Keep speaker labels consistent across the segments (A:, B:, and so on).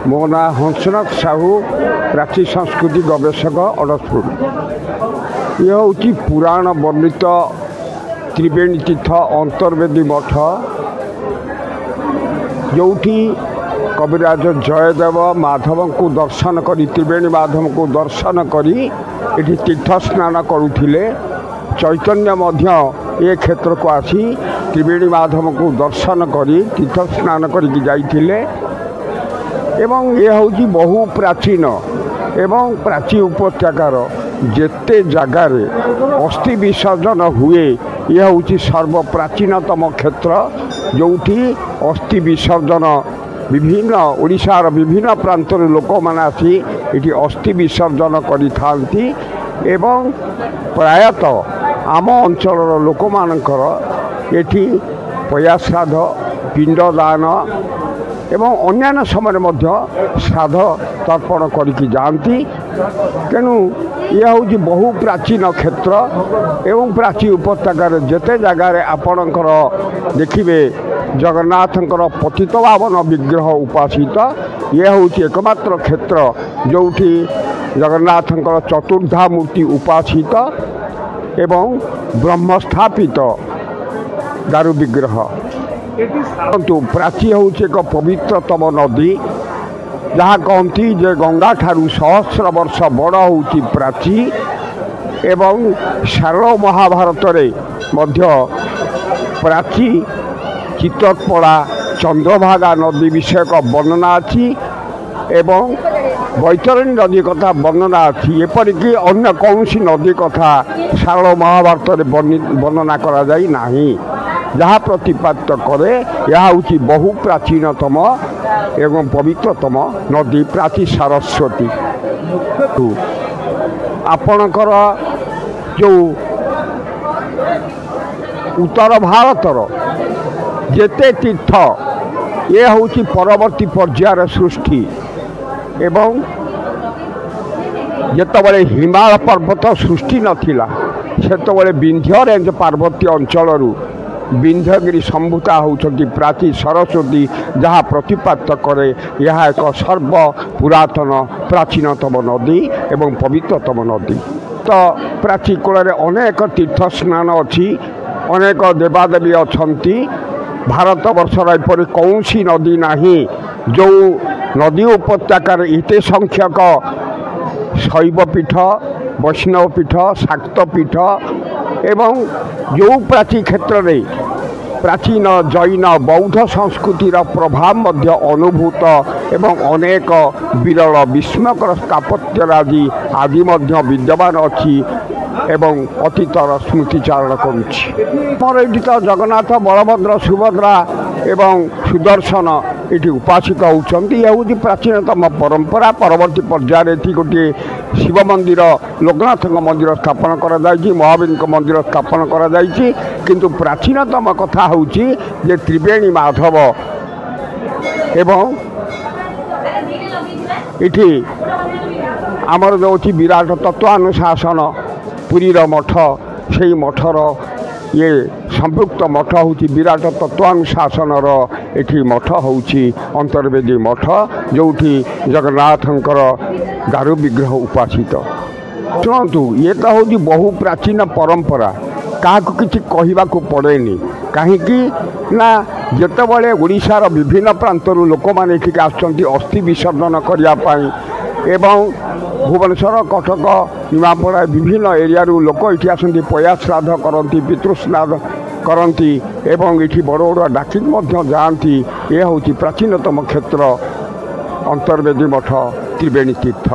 A: ମୋ ନାଁ ହଂସନାଥ ସାହୁ, ପ୍ରାଚୀ ସଂସ୍କୃତି ଗବେଷକ, ଅଡ଼ଶପୁର। ଇଏ ହେଉଛି ପୁରାଣ ବର୍ଣ୍ଣିତ ତ୍ରିବେଣୀ ତୀର୍ଥ ଅନ୍ତର୍ବେଦୀ ମଠ, ଯେଉଁଠି କବିରାଜ ଜୟଦେବ ମାଧବଙ୍କୁ ଦର୍ଶନ କରି, ତ୍ରିବେଣୀ ମାଧବଙ୍କୁ ଦର୍ଶନ କରି ଏଠି ତୀର୍ଥ ସ୍ନାନ କରୁଥିଲେ। ଚୈତନ୍ୟ ମଧ୍ୟ ଏ କ୍ଷେତ୍ରକୁ ଆସି ତ୍ରିବେଣୀ ମାଧବଙ୍କୁ ଦର୍ଶନ କରି ତୀର୍ଥ ସ୍ନାନ କରିକି ଯାଇଥିଲେ। ଏବଂ ଏ ହେଉଛି ବହୁ ପ୍ରାଚୀନ ଏବଂ ପ୍ରାଚୀ ଉପତ୍ୟକାର ଯେତେ ଜାଗାରେ ଅସ୍ଥି ବିସର୍ଜନ ହୁଏ, ଇଏ ହେଉଛି ସର୍ବପ୍ରାଚୀନତମ କ୍ଷେତ୍ର ଯେଉଁଠି ଅସ୍ଥି ବିସର୍ଜନ ବିଭିନ୍ନ ଓଡ଼ିଶାର ବିଭିନ୍ନ ପ୍ରାନ୍ତରୁ ଲୋକମାନେ ଆସି ଏଠି ଅସ୍ଥି ବିସର୍ଜନ କରିଥାନ୍ତି। ଏବଂ ପ୍ରାୟତଃ ଆମ ଅଞ୍ଚଳର ଲୋକମାନଙ୍କର ଏଠି ପୟାଶ୍ରାଦ୍ଧ, ପିଣ୍ଡଦାନ ଏବଂ ଅନ୍ୟାନ୍ୟ ସମୟରେ ମଧ୍ୟ ଶ୍ରାଦ୍ଧ ତର୍ପଣ କରିକି ଯାଆନ୍ତି। ତେଣୁ ଇଏ ହେଉଛି ବହୁ ପ୍ରାଚୀନ କ୍ଷେତ୍ର। ଏବଂ ପ୍ରାଚୀ ଉପତ୍ୟକାରେ ଯେତେ ଜାଗାରେ ଆପଣଙ୍କର ଦେଖିବେ ଜଗନ୍ନାଥଙ୍କର ପତିତପାବନ ବିଗ୍ରହ ଉପାସିତ, ଇଏ ହେଉଛି ଏକମାତ୍ର କ୍ଷେତ୍ର ଯେଉଁଠି ଜଗନ୍ନାଥଙ୍କର ଚତୁର୍ଦ୍ଧା ମୂର୍ତ୍ତି ଉପାସିତ ଏବଂ ବ୍ରହ୍ମସ୍ଥାପିତ ଦାରୁ ବିଗ୍ରହ। ପ୍ରାଚୀ ହେଉଛି ଏକ ପବିତ୍ରତମ ନଦୀ, ଯାହା କହନ୍ତି ଯେ ଗଙ୍ଗାଠାରୁ ସହସ୍ର ବର୍ଷ ବଡ଼ ହେଉଛି ପ୍ରାଚୀ। ଏବଂ ଶାରଳ ମହାଭାରତରେ ମଧ୍ୟ ପ୍ରାଚୀ, ଚିତ୍ରୋତ୍ପଳା, ଚନ୍ଦ୍ରଭାଗା ନଦୀ ବିଷୟକ ବର୍ଣ୍ଣନା ଅଛି ଏବଂ ବୈତରଣୀ ନଦୀ କଥା ବର୍ଣ୍ଣନା ଅଛି। ଏପରିକି ଅନ୍ୟ କୌଣସି ନଦୀ କଥା ଶାରଳ ମହାଭାରତରେ ବର୍ଣ୍ଣନା କରାଯାଇ ନାହିଁ, ଯାହା ପ୍ରତିପାଦ୍ୟ କରେ ଏହା ହେଉଛି ବହୁ ପ୍ରାଚୀନତମ ଏବଂ ପବିତ୍ରତମ ନଦୀ ପ୍ରାଚୀ ସରସ୍ୱତୀ। ଆପଣଙ୍କର ଯେଉଁ ଉତ୍ତର ଭାରତର ଯେତେ ତୀର୍ଥ, ଏ ହେଉଛି ପରବର୍ତ୍ତୀ ପର୍ଯ୍ୟାୟର ସୃଷ୍ଟି। ଏବଂ ଯେତେବେଳେ ହିମାଳୟ ପର୍ବତ ସୃଷ୍ଟି ନଥିଲା, ସେତେବେଳେ ବିନ୍ଧ୍ୟ ରେଞ୍ଜ ପାର୍ବତ୍ୟ ଅଞ୍ଚଳରୁ ବିନ୍ଧ୍ୟଗିରି ସମ୍ଭୂତା ହେଉଛନ୍ତି ପ୍ରାଚୀ ସରସ୍ୱତୀ, ଯାହା ପ୍ରତିପାଦ୍ୟ କରେ ଏହା ଏକ ସର୍ବ ପୁରାତନ ପ୍ରାଚୀନତମ ନଦୀ ଏବଂ ପବିତ୍ରତମ ନଦୀ। ତ ପ୍ରାଚୀ କୂଳରେ ଅନେକ ତୀର୍ଥ ସ୍ନାନ ଅଛି, ଅନେକ ଦେବାଦେବୀ ଅଛନ୍ତି। ଭାରତବର୍ଷର ଏପରି କୌଣସି ନଦୀ ନାହିଁ ଯେଉଁ ନଦୀ ଉପତ୍ୟକାରେ ଏତେ ସଂଖ୍ୟକ ଶୈବପୀଠ, ବୈଷ୍ଣବ ପୀଠ, ଶାକ୍ତପୀଠ ଏବଂ ଯେଉଁ ପ୍ରାଚୀ କ୍ଷେତ୍ରରେ ପ୍ରାଚୀନ ଜୈନ ବୌଦ୍ଧ ସଂସ୍କୃତିର ପ୍ରଭାବ ମଧ୍ୟ ଅନୁଭୂତ ଏବଂ ଅନେକ ବିରଳ ବିସ୍ମୟକର ସ୍ଥାପତ୍ୟରାଜି ଆଦି ମଧ୍ୟ ବିଦ୍ୟମାନ ଅଛି ଏବଂ ଅତୀତର ସ୍ମୃତିଚାରଣ କରୁଛି। ଆମର ଏଇଠି ତ ଜଗନ୍ନାଥ, ବଳଭଦ୍ର, ସୁଭଦ୍ରା ଏବଂ ସୁଦର୍ଶନ ଏଠି ଉପାସିତ ହେଉଛନ୍ତି। ଏ ହେଉଛି ପ୍ରାଚୀନତମ ପରମ୍ପରା। ପରବର୍ତ୍ତୀ ପର୍ଯ୍ୟାୟରେ ଏଠି ଗୋଟିଏ ଶିବ ମନ୍ଦିର, ଲୋକନାଥଙ୍କ ମନ୍ଦିର ସ୍ଥାପନ କରାଯାଇଛି, ମହାବୀରଙ୍କ ମନ୍ଦିର ସ୍ଥାପନ କରାଯାଇଛି। କିନ୍ତୁ ପ୍ରାଚୀନତମ କଥା ହେଉଛି ଯେ ତ୍ରିବେଣୀ ମାଧବ। ଏବଂ ଏଠି ଆମର ଯେଉଁ ଅଛି ବିରାଟ ତତ୍ତ୍ୱାନୁଶାସନ ପୁରୀର ମଠ, ସେଇ ମଠର ଇଏ ସମ୍ପୃକ୍ତ ମଠ ହେଉଛି ବିରାଟ ତତ୍ତ୍ୱାନୁଶାସନର ଏଠି ମଠ ହେଉଛି ଅନ୍ତର୍ବେଦୀ ମଠ, ଯେଉଁଠି ଜଗନ୍ନାଥଙ୍କର ଦାରୁ ବିଗ୍ରହ ଉପାସିତ। ଶୁଣନ୍ତୁ, ଇଏ ତ ହେଉଛି ବହୁ ପ୍ରାଚୀନ ପରମ୍ପରା, କାହାକୁ କିଛି କହିବାକୁ ପଡ଼େନି। କାହିଁକି ନା ଯେତେବେଳେ ଓଡ଼ିଶାର ବିଭିନ୍ନ ପ୍ରାନ୍ତରୁ ଲୋକମାନେ ଏଠିକି ଆସୁଛନ୍ତି ଅସ୍ଥି ବିସର୍ଜନ କରିବା ପାଇଁ, ଏବଂ ଭୁବନେଶ୍ୱର, କଟକ, ନିମାପଡ଼ା ବିଭିନ୍ନ ଏରିଆରୁ ଲୋକ ଏଠି ଆସନ୍ତି, ପୟା ଶ୍ରାଦ୍ଧ କରନ୍ତି, ପିତୃଶ୍ରାଦ୍ଧ କରନ୍ତି ଏବଂ ଏଠି ବଡ଼ ବଡ଼ ଡାକିକି ମଧ୍ୟ ଯାଆନ୍ତି। ଏ ହେଉଛି ପ୍ରାଚୀନତମ କ୍ଷେତ୍ର ଅନ୍ତର୍ବେଦୀ ମଠ ତ୍ରିବେଣୀ ତୀର୍ଥ।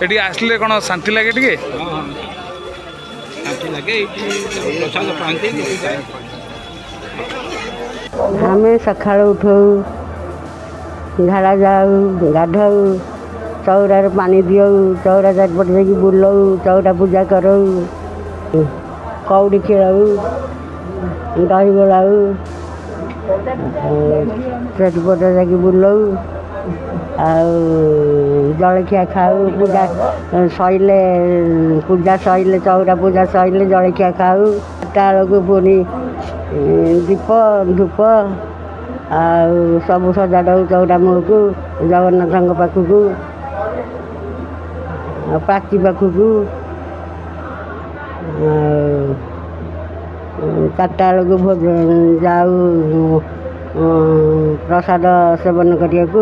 B: ଏଠି ଆସିଲେ କ'ଣ ଶାନ୍ତି ଲାଗେ ଟିକେ?
C: ଶାନ୍ତି ଲାଗେ, ଏଇଠି ପ୍ରସାଦ ପାଆନ୍ତି।
D: ଆମେ ସକାଳୁ ଉଠଉ, ଝାଡ଼ା ଯାଉ, ଗାଧଉ, ଚଉରାରେ ପାଣି ଦିଅଉ, ଚଉରା ଚାରିପଟେ ଯାଇକି ବୁଲଉ, ଚଉରା ପୂଜା କରଉ, କଉଡ଼ି ଖେଳଉ, ଦହି ଗୋଳାଉ, ଚାରିପଟେ ଯାଇକି ବୁଲଉ ଆଉ ଜଳଖିଆ ଖାଉ। ପୂଜା ସରିଲେ, ପୂଜା ସରିଲେ, ଚଉରା ପୂଜା ସରିଲେ ଜଳଖିଆ ଖାଉ। ଚାରିଟା ବେଳକୁ ପୁଣି ଦୀପ ଧୂପ ଆଉ ସବୁ ସଜାଡ଼ୁ ଚଉରା ମୂଳକୁ, ଜଗନ୍ନାଥଙ୍କ ପାଖକୁ, ଆଉ ପ୍ରାଚୀ ପାଖକୁ। ଆଉ 4ଟା ବେଳକୁ ଯାଉ ପ୍ରସାଦ ସେବନ କରିବାକୁ।